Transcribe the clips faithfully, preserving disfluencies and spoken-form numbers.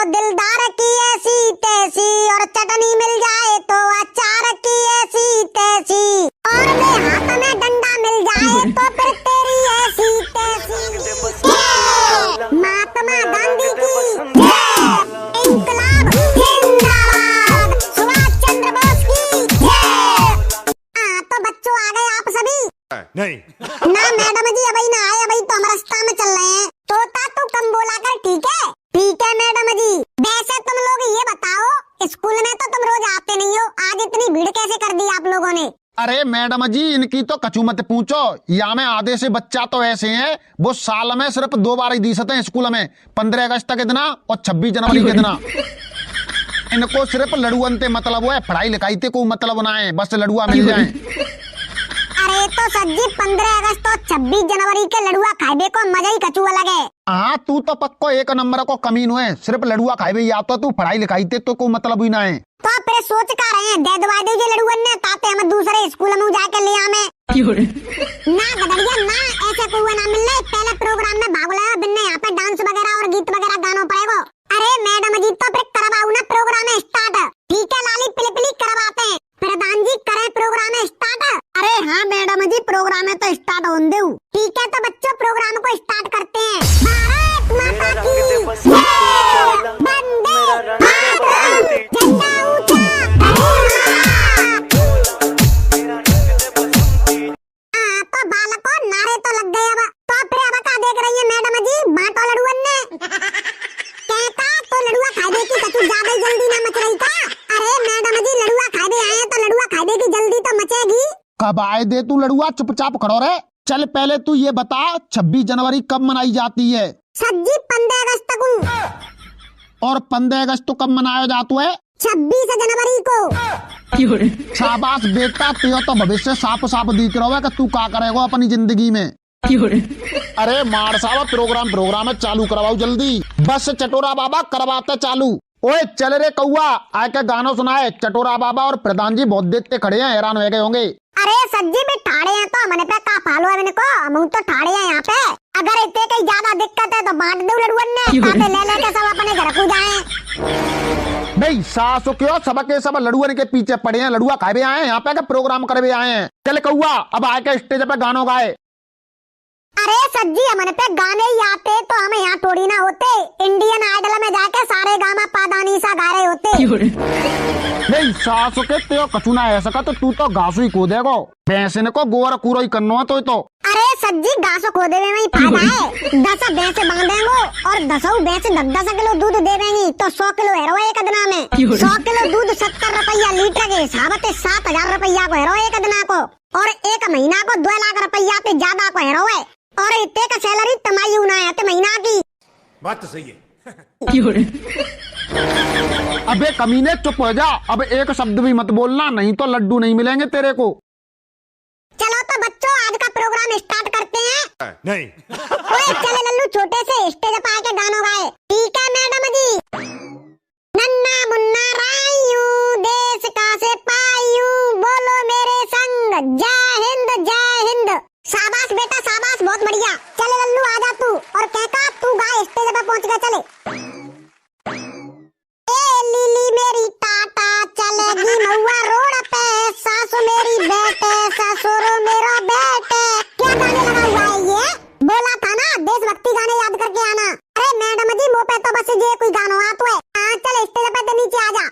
दिलदार की ऐसी तैसी और चटनी मिल जाए तो अचार की ऐसी तैसी और मेरे हाथ में डंडा मिल जाए तो फिर तेरी ऐसी तैसी। जय महात्मा गांधी की जय। इंकलाब जिंदाबाद। सुभाष चंद्र बोस की जय। हाँ, तो बच्चों, आ गए आप सभी? नहीं। ना मैडम जी, अबही ना आए, अबही तो हम रास्ता में चल रहे हैं। तोता, तू कम बोला कर, ठीक है? ठीक है मैडम जी। वैसे तुम लोग ये बताओ, स्कूल में तो तुम रोज आते नहीं हो, आज इतनी भीड़ कैसे कर दी आप लोगों ने? अरे मैडम जी, इनकी तो कछु मत पूछो, या में आधे से बच्चा तो ऐसे हैं, वो साल में सिर्फ दो बार ही दिसते हैं स्कूल में, पन्द्रह अगस्त के दिना और छब्बीस जनवरी के दिना। इनको सिर्फ लड़ुअन ते मतलब है, पढ़ाई लिखाई ते कोई मतलब ना है, बस लड़ुआ मिल जाए। अरे तो सर जी, पन्द्रह अगस्त और छब्बीस जनवरी के लड़ुआ खाइबे को मजा ही कछु अलग है। हाँ, तू तो पक्को एक नंबर को कमीनो है, सिर्फ लड़ुआ खाइबे, या तो तू पढ़ाई लिखाई ते तो कोई मतलब ही ना है। तो फिर सोच का रहे हैं, दे दवा दीजिए लड़ुअन ने, ताते हम दूसरे स्कूल में जाके ले आवे। ना गदड़िया ना, ऐसे कोई ना मिलने, पहले प्रोग्राम में भाग लेवा, बिन्ने यहाँ पे डांस वगैरह और गीत वगैरह गानो पड़ेगो। अरे मैडम जी, तो फिर करवाओ ना प्रोग्राम start। ठीक है लाली पिलपिली, करवाते हैं। प्रधान जी, करें प्रोग्राम start? अरे हाँ मैडम जी, प्रोग्राम तो start होन देउ। ठीक है, तो बच्चों, प्रोग्राम को start करते हैं। भारत माता की जय। वंदे मातरम। झंडा ऊंचा। हाँ, तो बालकों, नारे तो लग गए अब। तो फिर अब का देख रही है मैडम जी, बांटो लड़ुअन ने। कहता तो लड़ुआ खाइबे की कछु ज्यादा ही जल्दी ना मच रही का? अरे मैडम जी, लड़ुआ खाइबे आए हैं तो लड़ुआ खाइबे की जल्दी तो मचेगी। कब आए दे तू लड़ुआ, चुपचाप खड़ो रहे। चल पहले तू ये बता, छब्बीस जनवरी कब मनाई जाती है? सर जी, पन्द्रह अगस्त को। और पन्द्रह अगस्त को कब मनाया जातो है? छब्बीस जनवरी को। शाबाश बेटा, तेरा तो भविष्य साफ साफ दिख रहा है कि तू का करेगो अपनी जिंदगी में। अरे मार साहब, प्रोग्राम, प्रोग्राम है, चालू करवाओ जल्दी। बस चटोरा बाबा, करवाते चालू। ओए चल रे कौआ, आके गानो सुनाए। चटोरा बाबा और प्रधान जी बहुत देर ते खड़े हैं, हैरान हो गए होंगे। अरे सर जी, भी ठाड़े हैं तो हमने पे का फालो है इनको, हम तो ठाड़े हैं यहाँ पे। अगर इतने कहीं ज्यादा दिक्कत है तो बांट दो लड़ुअन ने, ताते ले लेके सब अपने घर को जाए। नहीं सासु क्यों, सबके सब लड़ुअन के पीछे पड़े हैं, लड़ुआ खाए आए हैं यहाँ पे, के प्रोग्राम करवे आए हैं। चल कौआ, अब आके स्टेज पे गानो गाए। अरे सर जी, हमन पे गाने ही आते तो हम यहाँ थोड़ी ना होते, इंडियन आइडल में जाके सारे गामा पादानी सा गा रहे होते। नहीं सासु के, तेरे कछु ना है सका, तो तू तो घासु ही खोदेगो, भैंसिन को गोबर कूड़ो ही करनो है तो, तो। अरे सर जी, घासो खोदे में ही फायदा है, दस भैंस बांधेंगो और दसऊ भैंस दस दस किलो दूध देवेंगी, तो सौ किलो हेरो एक दिना में, सौ किलो दूध सत्तर रुपया लीटर के हिसाब से सात हजार रुपया को हेरो एक दिना को। और एक महीना को दो लाख रुपया ते ज्यादा को हेरो है। और इतने का सैलरी तमाई ना है ते महीना की। बात तो सही है। अबे कमीने, चुप हो जा, अब एक शब्द भी मत बोलना, नहीं तो लड्डू नहीं मिलेंगे तेरे को। चलो तो बच्चों, आज का प्रोग्राम स्टार्ट करते हैं। नहीं। ओए चले लल्लू, छोटे से स्टेज पे आके गानो गाए। ठीक है मैडम जी। नन्ना मुन्ना राई हूँ, देश का सिपाही हूँ, बोलो मेरे संग, जय हिंद, जय हिंद। शाबाश बेटा, शाबाश, बहुत बढ़िया। चल लल्लू, आ जा तू, और कहका तू गा, स्टेज पे पहुंच गया, चले। ए लीली मेरी टाटा, चलेगी महुआ रोड पे, सासू मेरी बेटे, ससुर मेरा बेटे। क्या गाने लगा हुआ है ये? बोला था ना, देशभक्ति गाने याद करके आना। अरे मैडम जी, मुँह पे तो बस ये कोई गानो आतो है। हाँ, चल स्टेज पे ते नीचे आ जा।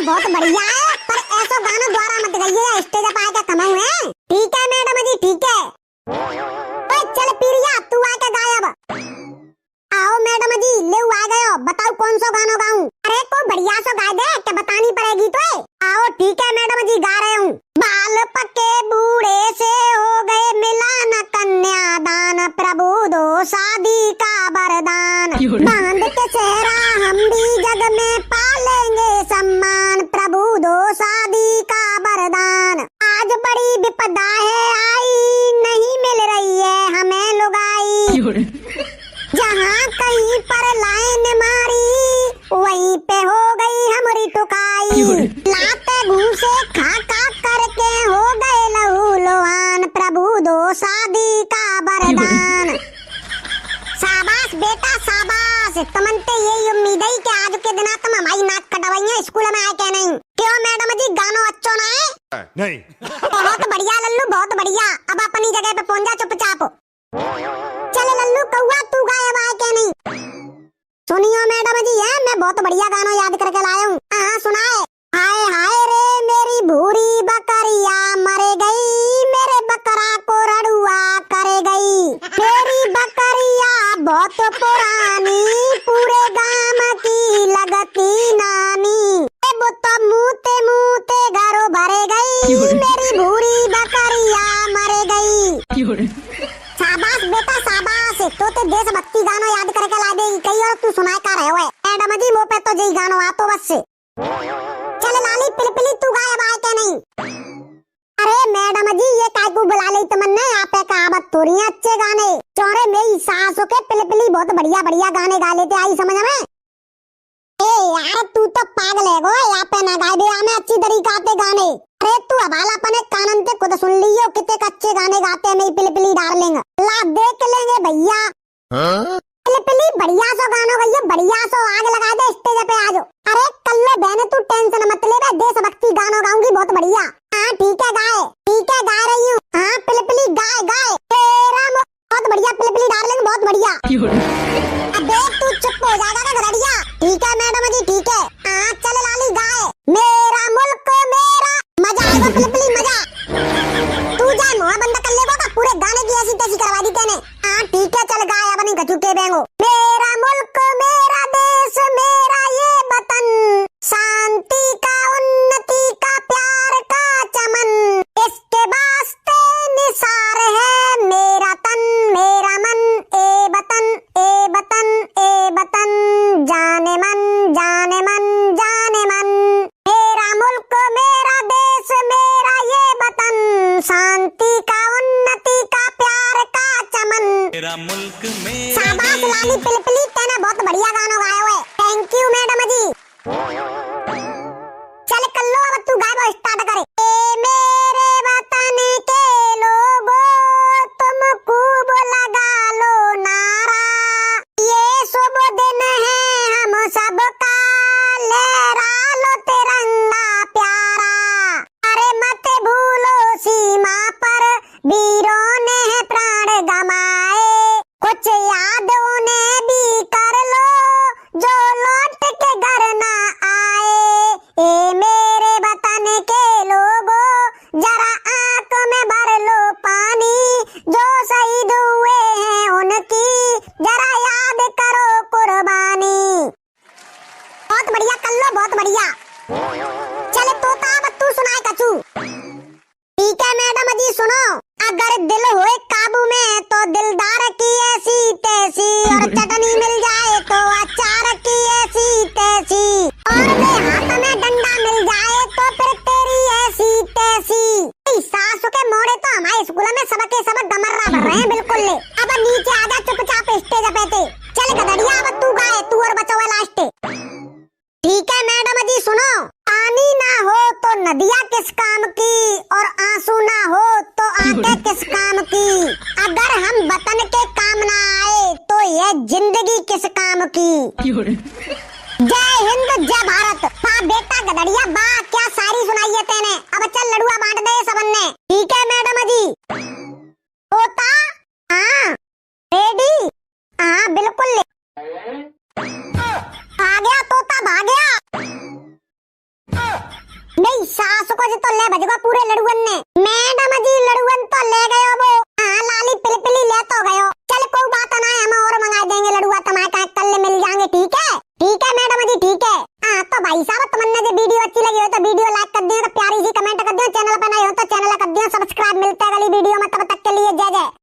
बहुत बढ़िया है, पर ऐसो गानो द्वारा मत गाइए, stage पे आके कमाऊ है। ठीक है मैडम जी, ठीक है। ओए चल पिरिया, तू आके गाय अब। आओ मैडम जी, लेऊ आ गयो, बताओ कौन सो गानो गाऊं? अरे को बढ़िया सो गाय दे, के बतानी पड़ेगी तो। आओ ठीक है मैडम जी, गा रहे हूँ। बाल पके बूढ़े से हो गए, मिला न कन्यादान, प्रभु दो शादी का वरदान। क्यों रे? बांध के सेहरा हम भी जग में पालेंगे सम्मान, प्रभु दो शादी का वरदान। आज बड़ी विपदा है आई, नहीं मिल रही है हमें लुगाई। क्यों रे? जहाँ कहीं पर line मारी, वहीं पे हो गई हमरी ठुकाई। क्यों रे? लाते घूसे खा खा करके हो गए लहू लुहान, प्रभु दो शादी का वरदान। शाबाश बेटा शाबाश, तुमन ते यही उम्मीद है कि आज के दिना तुम हमारी नाक कटवाइए, स्कूल में आए के नहीं। क्यों मैडम जी, गानो अच्छो ना है? नहीं। बहुत बढ़िया लल्लू, बहुत बढ़िया। अब अपनी जगह पे पहुंच जा चुपचाप। चल लल्लू कौआ, तू गाय अब आए के नहीं? सुनियो मैडम जी, है मैं बहुत बढ़िया गानो याद करके लाया हूँ। हाँ, हाँ, सुनाए। हाय हाय रे मेरी भूरी बकरिया मर गई, मेरे बकरा को रड़ुआ कर गई। मेरी बकरिया बहुत पुरानी, पूरे गांव की लगती नानी। ए वो तो मूते मूते घरों भर गई, क्यों रे? मेरी भूरी बकरिया मर गई। क्यों रे? शाबाश बेटा शाबाश, तो ते देशभक्ति गानो याद करके ला दे, कई और तू सुनाए का रहे हुए। मैडम जी, मो पे तो जई गानो आ तो बस। चल लाली पिलपिली, तू गाय अब आए के नहीं? अरे मैडम जी, ये काय को बुला ले तुमने? यहाँ पे कहावत थोड़ी है अच्छे गाने। क्यों रे, मेरी सासू के पिलपिली बहुत बढ़िया बढ़िया गाने गा लेते, आई समझ में? ए यार, तू तो पागल है गो, यहाँ पे ना गाए बे, हमें अच्छी तरीका आते गाने। अरे तू हवाला अपने कानन ते खुद सुन लियो, कितने अच्छे गाने गाते हैं मेरी पिलपिली डार्लिंग। ला देख लेंगे भैया। हाँ? पिलपिली बढ़िया सो गानो गइयो, बढ़िया सो आग लगा दे stage पे आज। अरे कल्लो बहने तू tension मत ले बे, देशभक्ति गानो गाऊंगी बहुत बढ़िया। हाँ ठीक है गाए, ठीक है गा रही हूँ। हाँ पिलपिली गाए गाए। तेरा मो-, बहुत बढ़िया पिलपिली डार्लिंग, बहुत बढ़िया। क्यों रे? अबे तू चुप हो जाएगा क्या गधड़िया? ठीक है मैडम जी ठीक है। हाँ चल लाली गाए। मेरा मुल्क मेरा, मजा आएगा पिलपिली मजा। तू जाए मुंह बंद कर लेगा तो पूरे गाने की ऐसी तैसी करवा दी तेने। हाँ ठीक है चल गाए, अब नहीं गजू के बेंगो। मेरा मुल्क मेरा देश मेरा ये वतन, शांति का उन्नति का प्यार का चमन, इसके वास्ते निसार है मेरा तन मेरा मन। ए वतन ए वतन ए वतन, जाने मन जाने मन जाने मन। मेरा मुल्क मेरा देश मेरा ये वतन, शांति का उन्नति का प्यार का चमन। मेरा मुल्क मेरा शाबाश देश। लाली पिलपिली, तेने बहुत बढ़िया गानो गायो है। Thank you मैडम जी। चल कल्लो, अब तू गायबो start करे। ए मेरे वतन के लोगो, तुम खूब लगा लो नारा। ये शुभ दिन है हम सबका, लहरा लो तिरंगा प्यारा। अरे मत भूलो सीमा पर वीरों ने प्राण गमाए, कुछ याद उन्हें भी कर लो, जो लौट के घर ना आए। ए मेरे वतन के लोगो, जरा आंख में भर लो पानी, जो शहीद हुए हैं उनकी, जरा याद करो कुर्बानी। बहुत बढ़िया कल्लो, बहुत बढ़िया। चले तोता, अब तू सुनाए कछू। ठीक है मैडम जी सुनो, अगर दिल होए काबू में तो दिलदार की ऐसी तैसी, और चटनी मिल जाए तो अचार की ऐसी तैसी, और दे हाथ में डंडा मिल जाए तो फिर तेरी ऐसी तैसी। ए, सासू के मोड़े तो हमारे स्कूल में सबके सब गमर्रा भर रहे हैं बिल्कुल ले। अब नीचे आजा चुपचाप stage पे ते। चल गदड़िया, अब तू गाए, तू और बचो है last। ठीक है मैडम जी सुनो। पानी ना हो तो नदियाँ किस काम की, और आंसू ना हो तो आंखें किस काम की। अगर हम वतन के काम ना आए तो ये जिंदगी किस काम की। जय हिंद जय भारत। वाह बेटा गदड़िया वाह, क्या शायरी सुनाई है तेने। अब चल लड़ुआ बांट दे सबन ने। ठीक है मैडम जी। तोता, हाँ। Ready? हाँ बिल्कुल ले। भाग्या तोता भाग्या। नहीं, सास को जे तो ले भजगो पूरे लड़ुअन ने।